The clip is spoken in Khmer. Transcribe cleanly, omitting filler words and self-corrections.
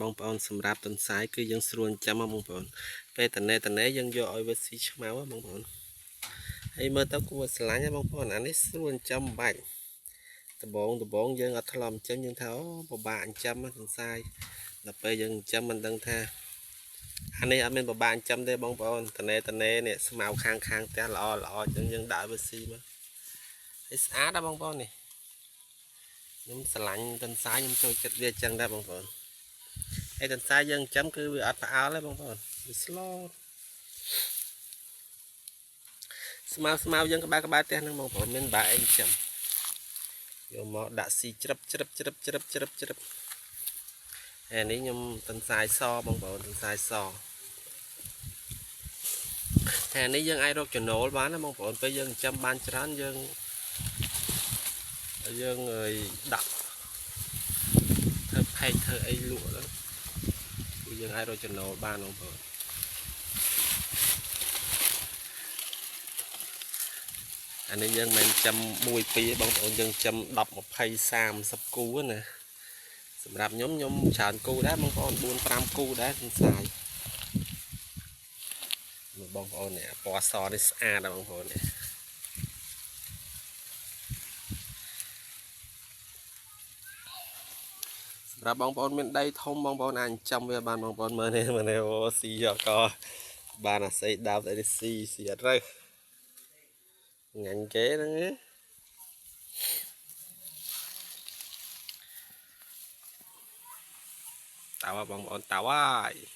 បងប្អូនសម្រាប់ទន្សាយគឺយើងស្រួលចិញ្ចឹមបងប្អូនពេលតនេតនេយើងយកឲ្យវាស៊ីឆ្មៅបងប្អូនហើយមើលទៅគួរស្រឡាញ់បងប្អូនអានេះស្រួលចិញ្ចឹមបាច់ដបងដបងយើងអត់ធ្លាប់ចិញ្ចឹមយើងថាអូពិបាកចិញ្ចឹមទន្សាយដល់ពេលយើងចិញ្ចឹមមិនដឹងថាអានេះអត់មានពិបាកចិញ្ចឹមទេបងប្អូនតនេតនេនេះស្មៅខាងខាងផ្ទះល្អល្អអញ្ចឹងយើងដាក់វាស៊ីមកហើយស្អាតណាបងប្អូននេះខ្ញុំស្រឡាញ់ទន្សាយខ្ញុំចូលចិត្តវាអញ្ចឹងដែរបងប្អូនហើយទន្សាយយើងចិញ្ចឹមគឺវាអត់ផ្អើលទេបងប្អូនវាស្លូតស្មៅស្មៅយើងក្បែរក្បែរផ្ទះហ្នឹងបងប្អូនមានបាក់អីចិញ្ចឹមយកមកដាក់ស៊ីជ្រឹបជ្រឹបជ្រឹបជ្រឹបជ្រឹបជ្រឹបហើយនេះខ្ញុំទន្សាយសបងប្អូនទន្សាយសហើយនេះយើងអាចរកចំណូលបានណាបងប្អូនពេលយើងចិញ្ចឹមបានច្រើនយើងយើងដាក់ធ្វើផែកធ្វើអីលក់ទៅគឺយើងអាចរកចំណូលបានបងប្អូនអានេះយើងមិនចាំ1 2បងប្អូនយើងចាំ10 20 30គូណាសម្រាប់ខ្ញុំខ្ញុំច្រើនគូដែរបងប្អូន4 5គូដែរសន្សាយមើលបងប្អូននេះពណ៌សនេះស្អាតណាស់បងប្អូននេះសម្រាប់បងប្អូនមានដីធំបងប្អូនអាចចិញ្ចឹមវាបានបងប្អូនមើលនេះមើលនេះអូស៊ីយកកបានអាសីដើមស្អីនេះស៊ីស៊ីអត់រើសញ៉ាញ់គេហ្នឹងណាតើបងប្អូនតើហើយ